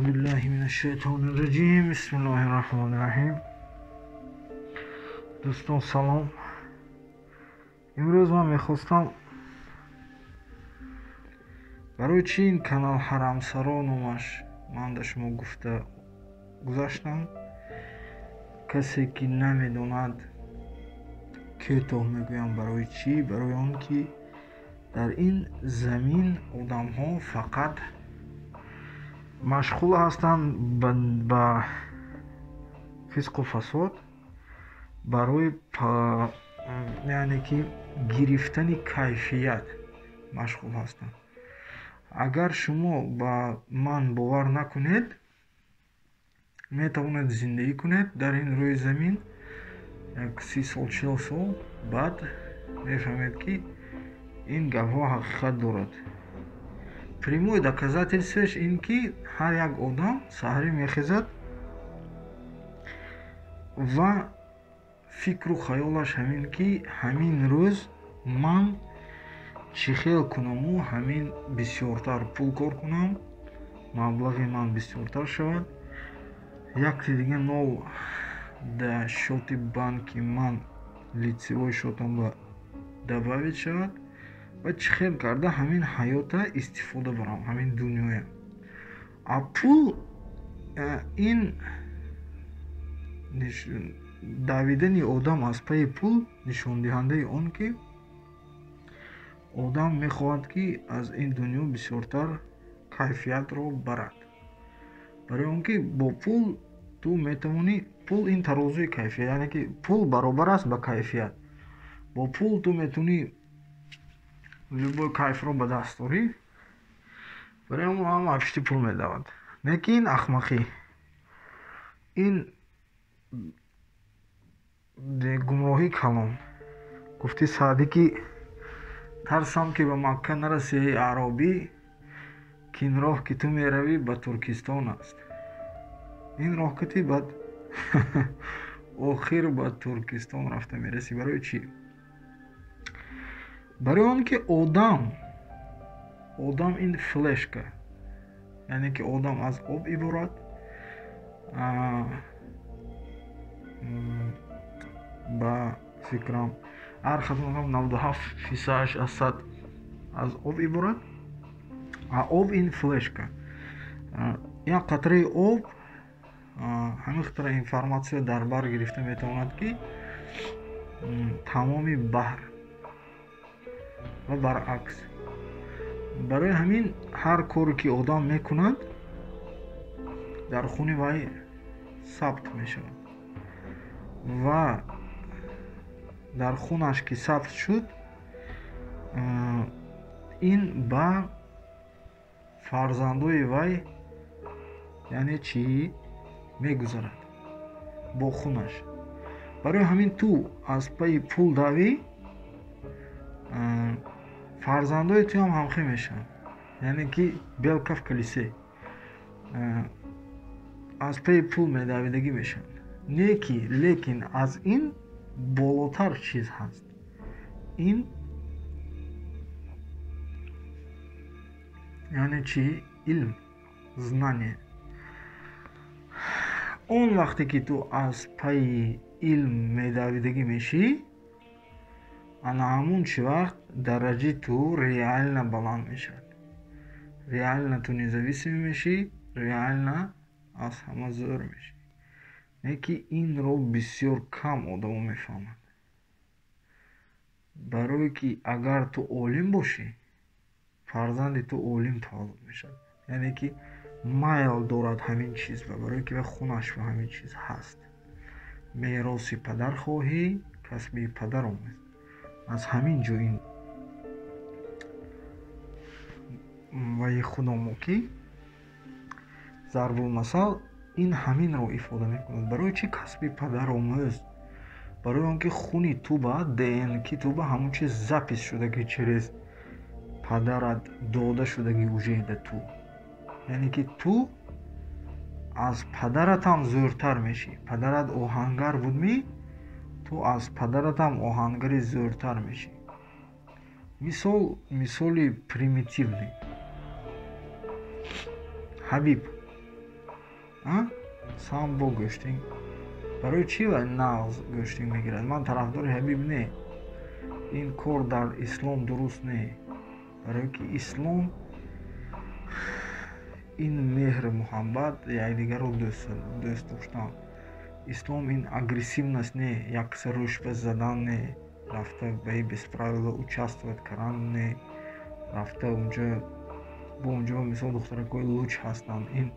Billahi minash-shaytonir-rojim. Bismillahir-rohmanir-rohim. Дӯстон, салом. Имрӯз ман мехостам барои чӣ ин канал Ҳарамсаро номаш ман да шумо гуфта гузаштам. Касе ки намедонад, кӯтоҳ мегӯям барои чӣ. Барои он ки дар ин замин одамҳо фақат машғул ҳастанд ба фисқу фасод, барои яъне ки гирифтани кайфият машғул ҳастанд. Агар шумо ба ман бовар накунед, метавонед зиндагӣ кунед дар ин рӯи замин як 30 сол, 40 сол, баъд мефаҳмед, ки ин гапҳо ҳақиқат дорад. Прямое доказательство ш ин ки ҳар як одам саҳарӣ мехезад ва фикру хаёлаш ҳамин ки ҳамин рӯз ман чӣ хел кунаму ҳамин бисёртар пул кор кунам, маблағи ман бисёртар шавад, якти дига нол да счёт и банки ман, лицевой счёт ам ба добавить шавад ва чӣ хел карда ҳамин ҳаёта истифода барам, ҳамин дунёя. А пул ин давидани одам аз пайи пул нишондиҳандаи он ки одам мехоҳад, ки аз ин дунё бисёртар кайфиятро барад. Барои он ки бо пул ту метавонӣ, пул ин тарозуи кайфият, яъне ки пул баробар аст ба кайфият. Бо пул ту метавонӣ любой кайфро ба даст орӣ. Барои ҳамон ҳама пишти пул медавад. Лекин ин ахмақӣ, ин гумроҳии калон. Гуфти Саъдӣ, ки тарсам, ки ба Макка нарасӣ, эй аъробӣ, ки ин роҳ, ки ту меравӣ, ба Туркистон аст. Ин роҳ кати баъд охир ба Туркистон рафта мерасӣ. Барои чӣ? Барои он ки одам ин флешка, яъне ки одам аз об иборат, ба фикрам, ҳар хатм 97 фисадаш аз сад аз об иборат. А об ин флешка. Як қатраи об ҳамин қитра информатсия дар бар гирифта метавонад, ки тамоми баҳр ва баръакс. Барои ҳамин ҳар коре ки одам мекунад, дар хуни вай сабт мешавад ва дар хунаш ки сабт шуд, ин ба фарзандои вай, яъне чӣ, мегузарад бо хунаш. Барои ҳамин ту аз пайи пул давӣ, фарзандои туам ҳамхел мешаванд, яъне ки белка в колесе, аз пайи пул медавидагӣ мешаванд. Не ки лекин аз ин болотар чиз ҳаст, ин яъне чӣ? Илм, знание. Он вақте ки ту аз пайи илм медавидагӣ мешӣ, ана ҳамун чӣ вақт дараҷаи ту реально баланд мешавад, реально ту независимый мешӣ, реально аз ҳама зӯр мешӣ. Не ки инро бисёр кам одамо мефаҳманд. Барое ки агар ту олим бошӣ, фарзанди ту олим таваллуд мешавад, яъне ки майл дорад ҳамин чиз ба, барое ки вай хунаш ба ҳамин чиз ҳаст. Мероси падар хоҳӣ, касби падар омӯз. Аз ҳамин ҷо ин ваи худомо ки зарбулмасал ин ҳаминро ифода мекунад. Барои чӣ касби падар омӯз? Барои он ки хуни ту ба ДНК ту ба ҳамон чиз запись шуда, ки через падарат дода шудаги уже да ту, яъне ки ту аз падаратам зӯртар мешӣ. Падарат оҳангар будмӣ, ту аз падаратам оҳангари зӯртар мешӣ. Мисол, мисоли примитивный. Ҳабиб. Самбо гӯштин. Барои чӣ вай нағз гӯштин мегирад? Ман тарафдори Ҳабиб не. Ин кор дар ислом дуруст не. Барое ки ислом ин меҳру муҳаббат, якдигарро дӯст доштан. Ислом ин агрессивность не, як каса рӯшба задан не, рафта ба и без правила участвовать кардан не, рафта унҷо бо унҷо мисол духтаракҳои луч ҳастанд, ин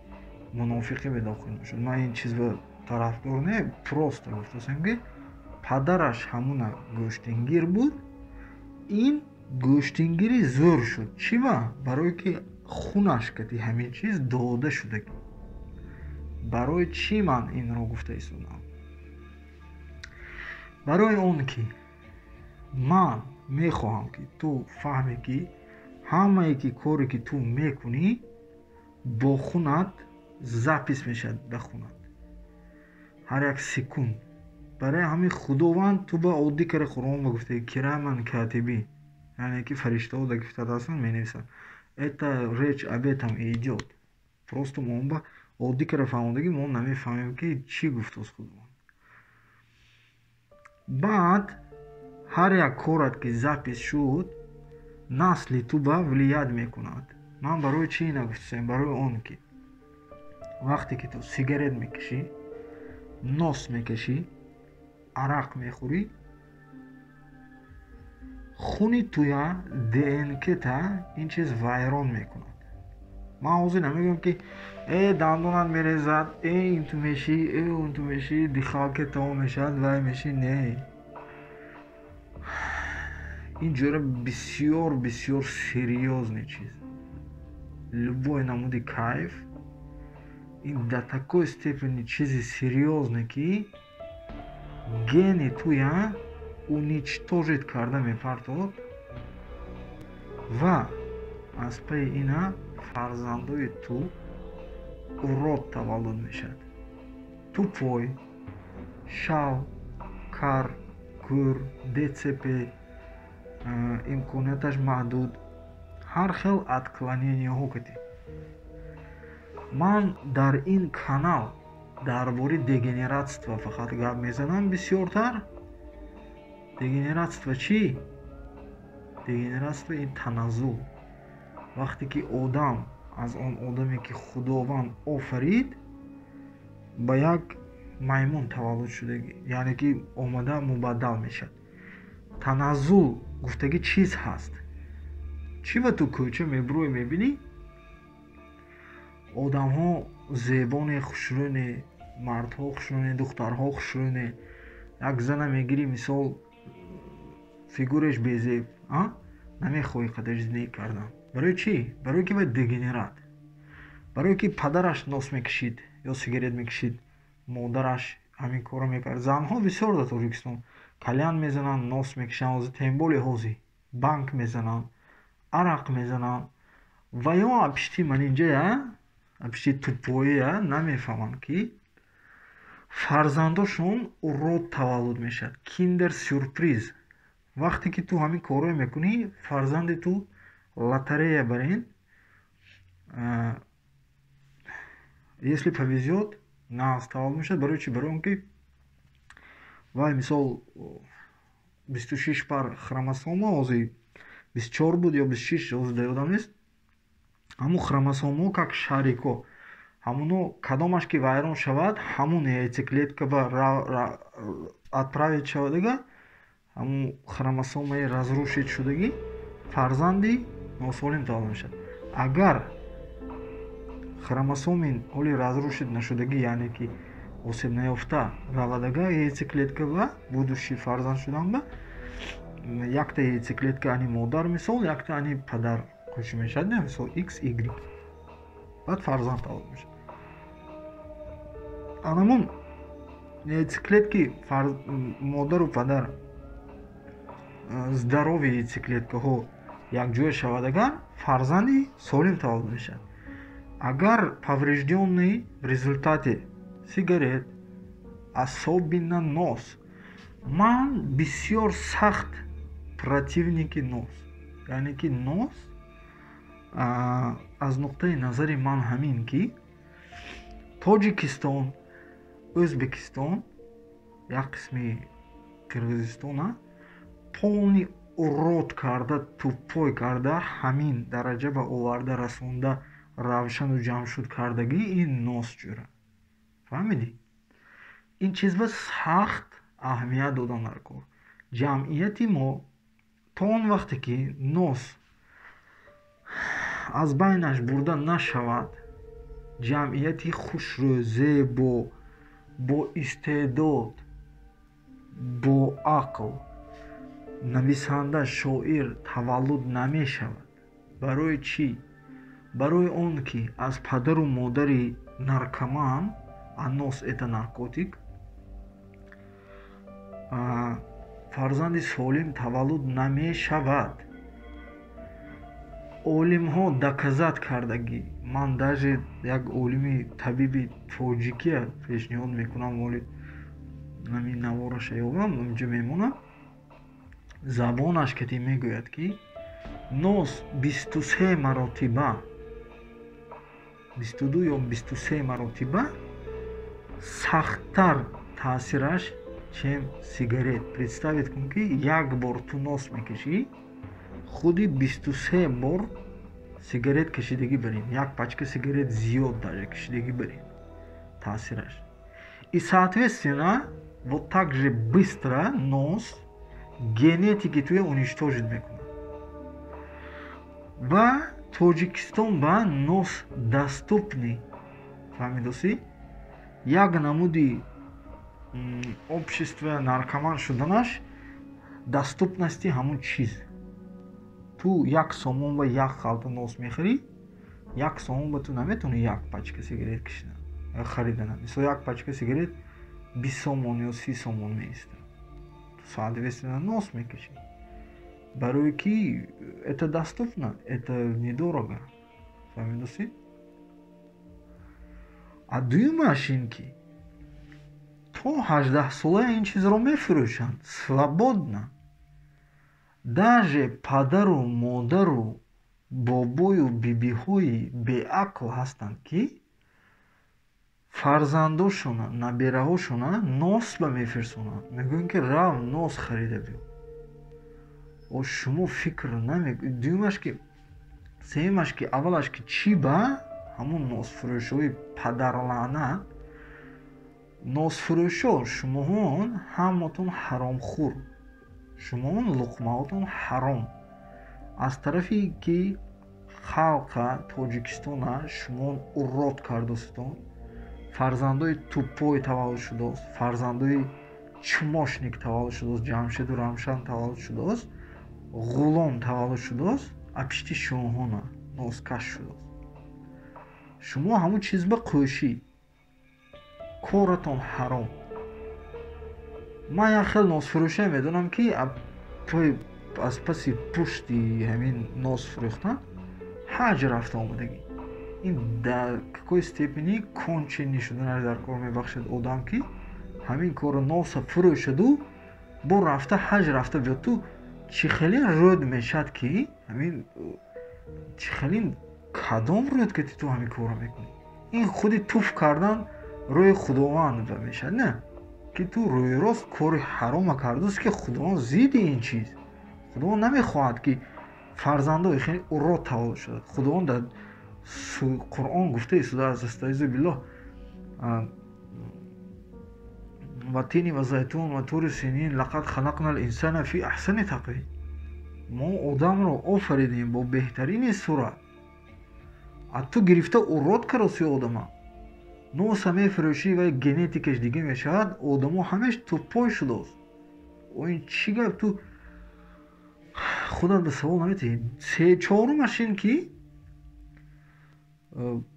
мунофиқӣ ба дохил мешуд. Ман ин чиз ба тарафдор не, просто гуфтасам, ки падараш ҳамуна гӯштингир буд, ин гӯштингири зӯр шуд. Чӣ ба? Барое ки хунаш кати ҳамин чиз дода шудагӣ. Барои чӣ ман инро гуфта истодам? Барои он ки ман мехоҳам, ки ту фаҳме, ки ҳамае ки коре ки ту мекунӣ, бо хунат запись мешавад, ба хунат ҳар як секунд. Барои ҳамин Худованд ту ба оддӣ кара Қуръон ба гуфта: «Кираман катибин», яъне ки фариштаҳо дар гифтат ҳастанд, менависанд. Это речь об этом идёт. Просто мо ба оддӣ кара фаҳмондагӣ, мо намефаҳмем, ки чӣ гуфтааст Худованд. Баъд ҳар як корат ки запись шуд, насли ту ба влиять мекунад. Ман барои чӣ ина гуфтасам? Барои он ки вақте ки ту сигарет мекашӣ, нос мекашӣ, арақ мехӯрӣ, хуни туя, ДНК-та ин чиз вайрон мекунад. Ман ҳозир намегӯям, ки э дандонат мерезад, э ин ту мешӣ, э он ту мешӣ, дыхалка тамом мешавад, вай мешӣ. Не, ин ҷора бисёр бисёр серьёзный чиз. Любой намуди кайф ин до такой степени чизи серьёзне, ки гени туя уничтожить карда мепартод ва аз пайи ина фарзандои ту урод таваллуд мешавад: тупой, шал, кар, кӯр, ДЦП, имконияташ маҳдуд, ҳар хел отклонения ҳо кардем. Ман дар ин канал дар бораи дегенератство фақат гап мезанам бисёртар. Дегенератство чӣ? Дегенератство ин таназзул, вақте ки одам аз он одаме ки Худованд офарид, ба як маймун таваллуд шудагӣ, яъне ки омада мубаддал мешавад. Таназзул гуфтагӣ чиз ҳаст. Чӣ ба ту кӯча мебурӯй, мебинӣ, одамҳо зебоне, хушрӯне, мардҳо хушрӯне, духтарҳо хушрӯне. Як зана мегирӣ, мисол, фигураш безеб, намехоҳӣ қадар зиндагӣ кардан. Барои чӣ? Барое ки вай дегенерат, барое ки падараш нос мекашид ё сигарет мекашид, модараш ҳамин корро мекард. Занҳо бисёр дар Тоҷикистон кальян мезананд, нос мекашанд, ҳозир тем более ҳозир банк мезананд, арақ мезананд ва ё апишти манинҷая, апишти тупой ия намефаҳманд, ки фарзандошон урод таваллуд мешавад. Киндер сюрприз. Вақте ки ту ҳамин корҳое мекунӣ, фарзанди ту лотерея барин, если повезёт, нағз таваллуд мешавад. Барои чӣ? Барои он ки вай, мисол, 26 пар хромосома, ҳозир 24 буд ё 26, ҳозир дар ёдам нест, ҳамун хромосомаҳо как шарик ҳо, ҳамуно кадомаш ки вайрон шавад, ҳамун яйцеклетка ба отправить шавадага, ҳамун хромосомаи разрушить шудагӣ, фарзанди носолим таваллуд мешавад. Агар хромосоми ҳоли разрушить нашудагӣ, яъне ки осеб наёфта равадага яйцеклетка ба будущий фарзанд шудан ба, якта яйцеклетка ани модар, мисол, якта ани падар қӯшӣ мешавад, не, мисол, x y, баъд фарзанд таваллуд мешавад. Анамун яйцеклетки модару падар, здоровый яйцеклетка ҳо якҷоя шавад агар, фарзанди солим таваллуд мешавад. Агар поврежденный в результате сигарет, особенно нос, ман бисёр сахт противник и нос, яъне ки нос аз нуқтаи назари ман ҳамин ки Тоҷикистон, Ӯзбекистон, як қисми Қирғизистона полный урод карда, тупой карда, ҳамин дараҷа ба оварда расонда, равшану ҷамшуд кардагӣ ин нос ҷӯра. Фаҳмидӣ? Ин чиз ба сахт аҳамият додан дар кор. Ҷамъияти мо то он вақте ки нос аз байнаш бурда нашавад, ҷамъияти хушрӯ, зебо, бо истеъдод, бо ақл, нависанда, шоир таваллуд намешавад. Барои чӣ? Барои он ки аз падару модари наркоман, а нос это наркотик, фарзанди солим таваллуд намешавад. Олимҳо доказать кардагӣ. Ман даже як олими табиби тоҷикия пешниҳод мекунам, оли ҳамин навораша ёбам, инҷо мемонам. Забонаш кати мегӯяд, ки нос 23 маротиба, 22 ё 23 маротиба сахттар таъсираш, чем сигарет. Представить кун, ки як бор ту нос мекашӣ, худи 23 бор сигарет кашидагӣ барин, як пачка сигарет зиёд даже кашидагӣ барин таъсираш. И соответственно, вот так же быстро нос генетики туя уничтожить мекунад. Ва Тоҷикистон ба нос доступный, фаҳмидосӣ? Як намуди общество наркоман шуданаш доступности ҳамун чиз. Ту 1 сомон ба як халта нос мехарӣ, 1 сомон ба ту наметавонӣ як пачка сигарет кашидан, харидан. Мисол, як пачка сигарет 20 сомон ё 30 сомон меистад, соответственно, нос мекашӣ, барое ки это доступно, это недорого. Фаҳмидосӣ? А дуюмаш ин ки то 18-сола ин чизро мефурӯшанд свободно. Даже падару модару бобою бибиҳои беақл ҳастанд, ки фарзандошона, набераҳошона нос ба мефирсонанд, мегӯянд, ки рав, нос харида биё. О, шумо фикр наме. Дуюмаш ки, сеюмаш ки, аввалаш ки, чӣ ба ҳамун носфурӯшҳои падарлаънат, носфурӯшо, шумоҳон ҳаматон ҳаромхӯр, шумоҳон луқмаҳотон ҳаром. Аз тарафе ки халқа Тоҷикистона шумоҳон урод кардостон, фарзандои тупой таваллуд шудааст, фарзандои чмошник таваллуд шудааст, Ҷамшеду Рамшан таваллуд шудааст, ғулом таваллуд шудааст, а пишти шумоҳона носкаш шудааст. Шумо ҳамун чиз ба қӯшӣ, коратон ҳаром. Ман як хел носфурӯше медонам, ки аз паси пушти ҳамин нос фурӯхтан ҳаҷ рафта омадагӣ. Ин дар какой степени конченый шуданаш дар кор мебахшад одам, ки ҳамин корро, носа фурӯшаду бо рафта ҳаҷ рафта биёд. Ту чӣ хеле рӯд мешад, ки ҳамин чӣ хеле, кадом рӯд ки ту ҳамин корро мекунӣ? Ин худи туф кардан рӯи Худованд мешавад, не ки ту рӯи рост кори ҳарома кардааст, ки Худованд зидди ин чиз. Худованд намехоҳад, ки фарзандои хеле урод таваллуд шавад. Худованд дар Қуръон гуфта истодааст: أستعيذ بالله، والتين والزيتون وطور سينين لقد خلقنا الإنسان في أحسن تقويم. Мо одамро офаридем бо беҳтарини сурат, а ту гирифта урод кароси одама, носа мефурӯшӣ ва генетикаш дига мешавад, одамо ҳамеш тупой шудааст. О, ин чӣ гап? Ту худат ба савол наметиҳӣ. Се чорумаш ин ки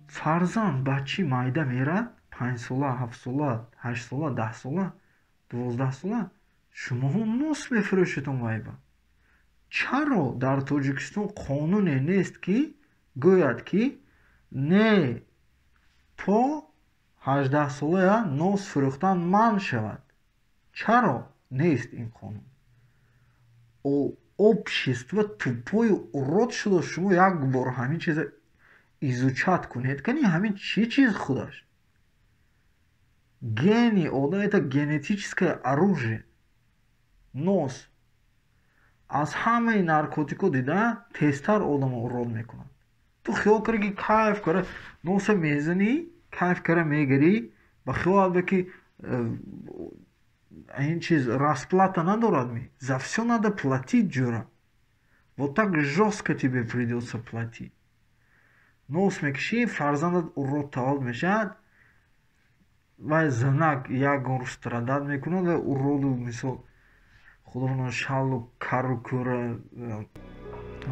фарзанд, бачи майда мерад, 5-сола, 7-сола, 8-сола, 10-сола, 12-сола, шумоҳо нос мефурӯшедон вайба. Чаро дар Тоҷикистон қонуне нест, ки гӯяд, ки не, то 18-солая нос фурӯхтан манъ шавад? Чаро нест ин қонун? Общество тупою урод шуда. Шумо як бор ҳамин чиза изучать кунед, кани ҳамин чӣ чиз худаш. Гени одам это генетическое оружие. Нос аз ҳамаи наркотико дида тезтар одамо урод мекунад. Ту хиёл карди, ки кайф кара носа мезанӣ, кайф кара мегирӣ, ба хиёлат бе, ки ин чиз расплата надорад ми? За всё надо платить, ҷура. Вот так жёстко тебе придётся платить. Нос мекушӣ, фарзандат урод таваллуд мешавад. Вай занак ягон рӯз страдать мекунад ва уроду, мисол, худо шаллу кару кӯра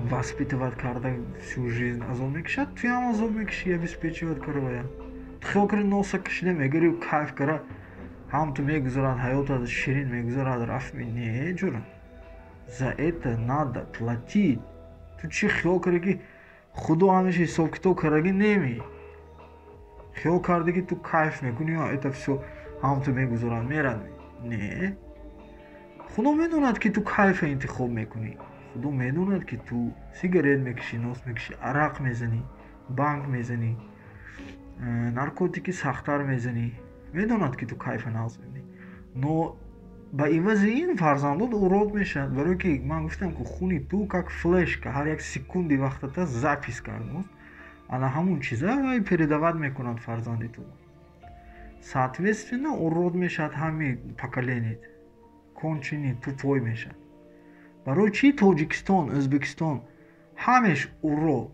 воспитывать карда, всю жизнь азоб мекушад. Туям азоб мекушӣ, обеспечивать кара вая. Ту хиёл карди, носа кашида мегирӣ, кайф кара ҳам ту мегузарад, ҳаётат ширин мегузарад, рафт. Не, ҷура, за это надо платить. Ту чӣ хиёл карди, ки Худо ҳамеша ҳисобкитоб кардаги неми? Хиёл кардӣ, ки ту кайф мекунӣ, это всё ҳам ту мегузарад, мерад? Не, Худо медонад, ки ту кайфа интихоб мекунӣ. Худо медонад, ки ту сигарет мекушӣ, нос мекушӣ, арақ мезанӣ, банк мезанӣ, наркотики сахттар мезанӣ. Медонад, ки ту кайфа нағз мебинӣ, но ба ивази ин фарзандот урод мешавад, барое ки ман гуфтам, ки хуни ту как флешка ҳар як секунди вақтата запись кардааст. Ана ҳамун чиза вай передавать мекунад фарзанди ту. Соответственно, урод мешавад ҳами поколениет, конченый, тупой мешавад. Барои чӣ Тоҷикистон, Ӯзбекистон ҳамеш урод,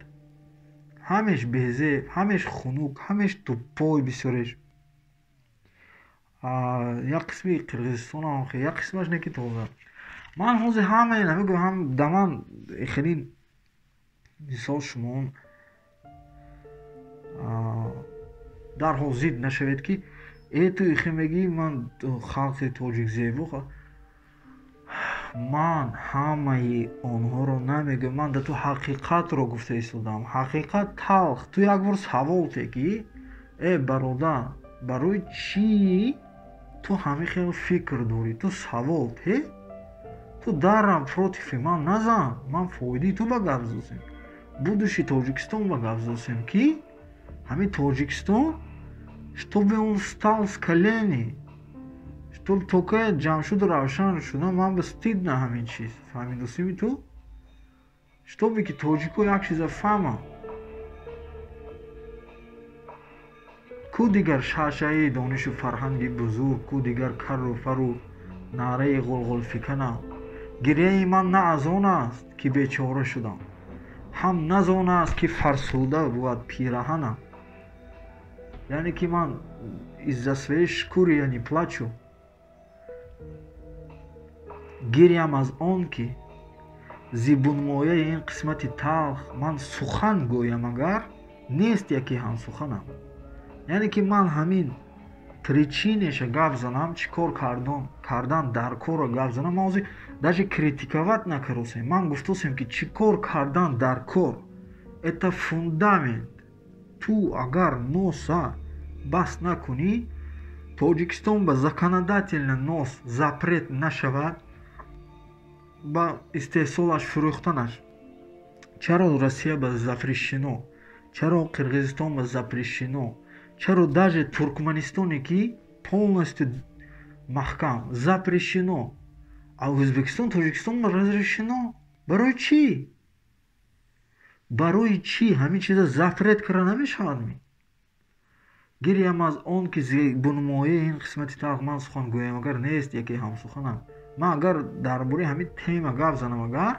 ҳамеш безеб, ҳамеш хунук, ҳамеш тупой бисёреш? Як қисми Қирғизистонам, як қисмаш не, ки тоза. Ман ҳозир ҳамаи намегӯям, ҳам да ман хеле, мисол, шумо дарҳол зид нашавед, ки э, ту ихе мегӣ, ман халқи тоҷик зебо. Ман ҳамаи онҳоро намегӯям, ман да ту ҳақиқатро гуфта истодам. Ҳақиқат талх. Ту як бор савол те, ки э, бародар, барои чӣ ту ҳамин хел фикр дорӣ? Ту савол те, ту дарам против и ман назан. Ман фоидаи ту ба гап зосем, будущий Тоҷикистон ба гап зосем, ки ҳамин Тоҷикистон, чтобы он встал с колени, чтоб тока Ҷамшуду Равшан шуда. Ман ба стыдно ҳамин чиз, фаҳмидосими ту? Чтобы ки тоҷико як чиза фаҳманд: ку дигар шаъшаи донишу фарҳанги бузург, ку дигар карру фару наъраи ғулғулфиканам. Гиряи ман на аз он аст, ки бечора шудам, ҳам на зон аст, ки фарсуда бувад пираҳанам. Яъне ки ман из-за своей шкуры я не плачу. Гирям аз он, ки зи бунмояи ин қисмати талх ман сухан гӯям агар, нест яке ҳамсуханам. Яъне ки ман ҳамин причина ша гап занам, чӣ кор кардан дар корро гап занам. Ман ҳозир даже критиковать накардосем, ман гуфтосем, ки чӣ кор кардан дар кор, это фундамент. Ту агар носа бас накунӣ, Тоҷикистон ба законодательно нос запрет нашавад, ба истеҳсолаш, фурӯхтанаш. Чаро Россия ба запрещено, чаро Қирғизистон ба запрещено, чаро даже Туркманистоне, ки полностью маҳкам, запрещено, а Ӯзбекистон, Тоҷикистон разрешено? Барои чӣ? Барои чӣ ҳамин чиза запрет карда намешавад ми? Гирям аз он, ки бунмояи ин қисмати талх ман сухан гӯям агар, нест яке ҳамсуханам. Ман агар дар бораи ҳамин тема гап занам агар,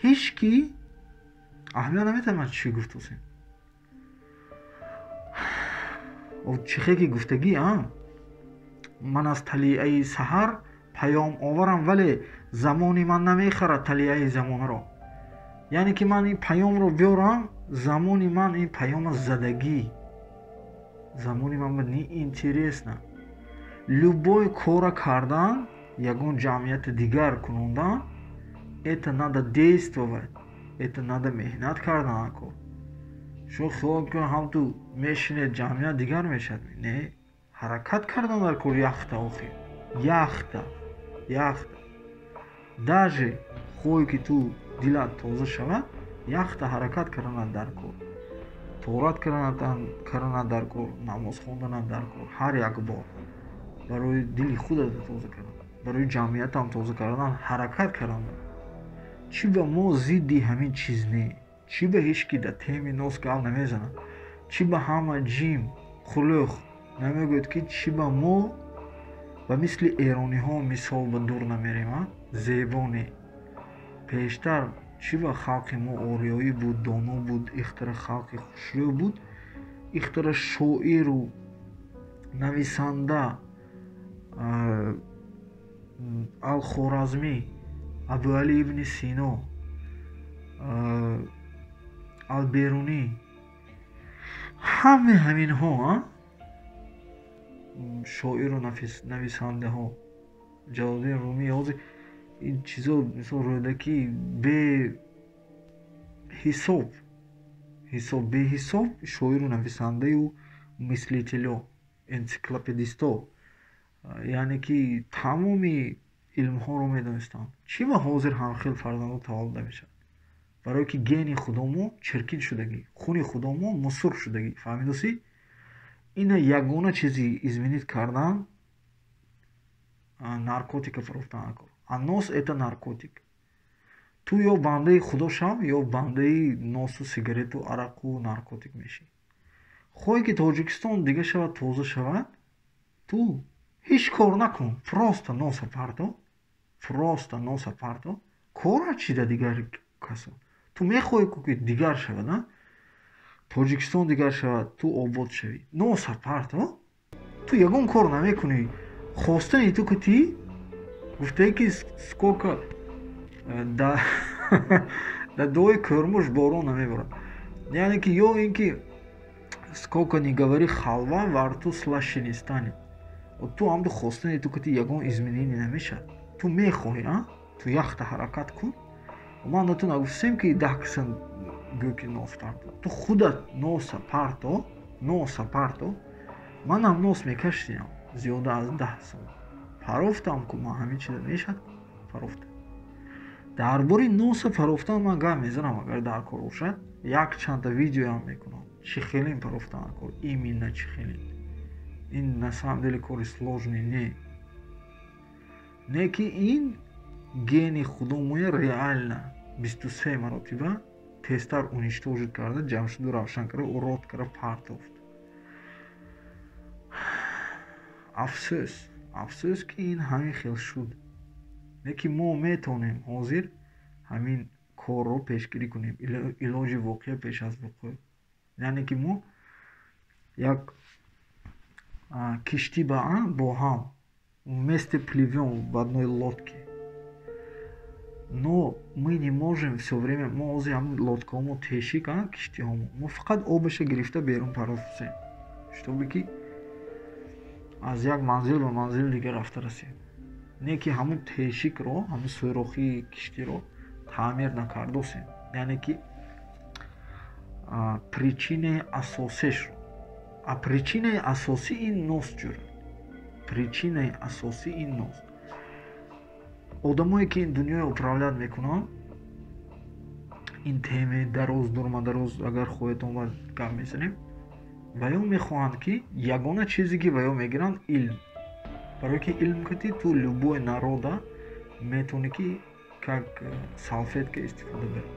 ҳеҷ ки аҳамият наметавад ман чӣ гуфтосем. Чӣ хе ки гуфтагӣ, а ман аз талиаи саҳар паём оварам, вале замони ман намехарад талиаи замонаро. Яъне ки ман ин паёмро биёрам, замони ман ин паёма задагӣ, замони ман неинтересно. Любой кора кардан, ягон ҷамъияти дигар кунондан, это надо действовать, это надо меҳнат кардан. Ако шумо хиёл мекунед, ҳам ту мешинед, ҷамъият дигар мешавад? Не, ҳаракат кардан дар кор. Яхта охир, яхта, яхта, даже хоҳе ки ту дилат тоза шавад, яхта ҳаракат карданат дар кор, тоорат карданат дар кор, намоз хонданат дар кор ҳар як бор. Барои дили худата тоза кардан, барои ҷамъиятам тоза кардан ҳаракат кардан. Чӣ ба мо зидди ҳамин чиз не? Чӣ ба ҳеҷ ки дар теми нос гап намезанад? Чӣ ба ҳама ҷим хулӯх намегӯяд, ки чӣ ба мо ба мисли эрониҳо мисол ба дур намерем, а? Зебо не. Пештар чӣ ба халқи мо ориёӣ буд, доно буд, ихтара халқи хушрӯ буд, ихтара шоиру нависанда Алхоразмӣ, Абуали ибни Сино, Алберунӣ, ҳаме ҳаминҳо шоиру нависандаҳо, Ҷалолиддин Румӣ, ҳозир ин чизо мисол Рӯдакӣ беҳисоб, ҳисоб беҳисоб шоиру нависандаю мыслителё, энсиклопедисто, яъне ки тамоми илмҳоро медонистанд. Чӣ ба ҳозир ҳам хел фарзандо таваллуд намешавад? Барое ки гени худомо чиркин шудагӣ, хуни худомо мусур шудагӣ. Фаҳмидосӣ? Ина ягона чизи изменить кардан наркотика фурӯхтан накор. А нос это наркотик. Ту ё бандаи худо шав, ё бандаи носу сигарету арақу наркотик мешӣ. Хоҳе ки Тоҷикистон дига шавад, тоза шавад, ту ҳеҷ кор накун, просто носа парто, просто носа парто, кора чӣ да дигар касо. Ту мехоҳӣ ку ки дигар шавад, а? Тоҷикистон дигар шавад, ту обод шавӣ. Носа парто, ту ягон кор намекунӣ. Хостани ту ки ти гуфтае ки сколько да дуои кӯрмуш борон намеборад. Яъне ки ё ин ки сколько ни говори, халва во рту слаще не станет. Ту ҳамду хостани ту ки ти ягон изменение намешавад. Ту мехоҳӣ, а? Ту яхта ҳаракат кун. Ман на ту нагуфтем ки 10 каса гӯ ки нос парто. Ту худат носа парто, носа парто. Манам нос мекашидам зиёда аз 10 сол. Парофтам ку ман ҳамин чиза мешавад парофта. Дар бори носа парофтан ман гап мезанам, агар дар кор бошад, як чанда видеоам мекунам. Чӣ хелин парофтан кор, именно чӣ хелин. Ин на самом деле кори сложный не. Не ки ин гени худомоя реально 23 маротиба тезтар уничтожить карда, ҷамшиду равшан карда, урод карда партофт. Афсӯс, афсӯс ки ин ҳамин хел шуд. Не ки мо метавонем ҳозир ҳамин корро пешгирӣ кунем, илоҷи воқеа пеш аз вуқӯъ. Яъне ки мо як киштӣ бо ҳам вместе плывем в одной лодке. Но мы не можем всё время, мо ҳозир ҳамин лодкаҳомо тешик, киштиҳомо, мо фақат обаша гирифта берун парофтем, чтобы ки аз як манзил ба манзили дигар рафта расем. Не ки ҳамун тешикро, ҳамун сӯрохии киштиро таъмир накардосем. Яъне ки причинаи асосишро. А причинаи асосӣ ин нос ҷӯрад. Причинаи асосӣ ин нос. Одамое ки ин дунёро управлять мекунанд, ин теме дароз дурмадароз, агар хоҳед он вақт гап мезанем, ва ё мехоҳанд ки ягона чизе ки ва ё мегиранд илм. Барое ки илм кати ту любой народа метавонӣ ки как салфетка истифода барӣ.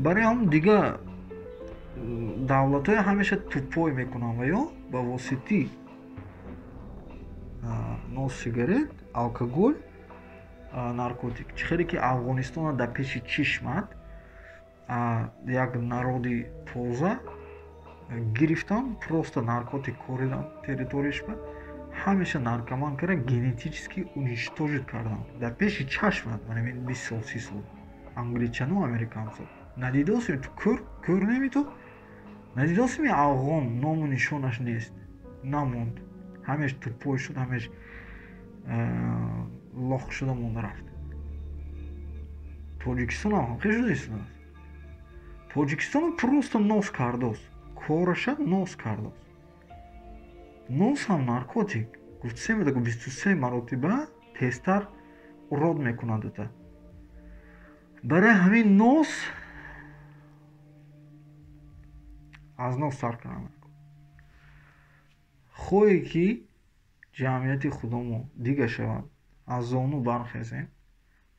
Барои ҳам дигар давлатҳое ҳамеша тупой мекунанд ва ё ба воситаи нос, сигарет, алкоголь, наркотик. Чӣ хеле ки Афғонистона дар пеши чишмат як народи тоза гирифтан, просто наркотик коридан территорияшба, ҳамеша наркоман карда, генетически уничтожить кардан дар пеши чашмат. Мана ин 20 сол, 30 сол англичану американцо надидосем, ту кӯр кӯр неми, ту надидосем, афғон ному нишонаш нест, намонд, ҳамеш тупой шуд, ҳамеш лох шуда монда рафт. Тоҷикистонам ҳам хел шуда истодааст. Тоҷикистоно просто нос кардост, кораша нос кардост. Нос ҳам наркотик. Гуфтсем даго 23 маротиба тезтар урод мекунад ата. Барои ҳамин нос аз нос сар кардан. Хоҳе ки Ҷамъияти худомо дига шавад, аз зону бархезем,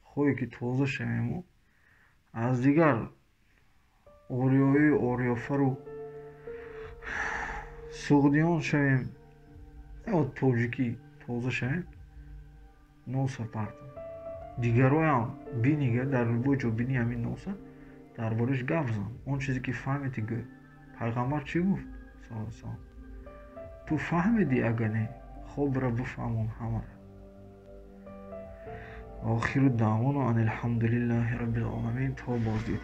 хоҳе ки тоза шавему аз дигар ориёию ориёфару суғдиён шавем ё тоҷикӣ тоза шавем, носа партом. Дигароям бинига, дар любой ҷо бини, ҳамин носа дар борааш гап зан. Он чизе ки фаҳмиди, гӯ. Пайғамбар чӣ гуфт, салам? Ту фаҳмидӣ, агар не, хобра бифаҳмон ҳамаро. Охиру даъвоно ан алҳамдулиллаҳи раббил оламин. То боздид.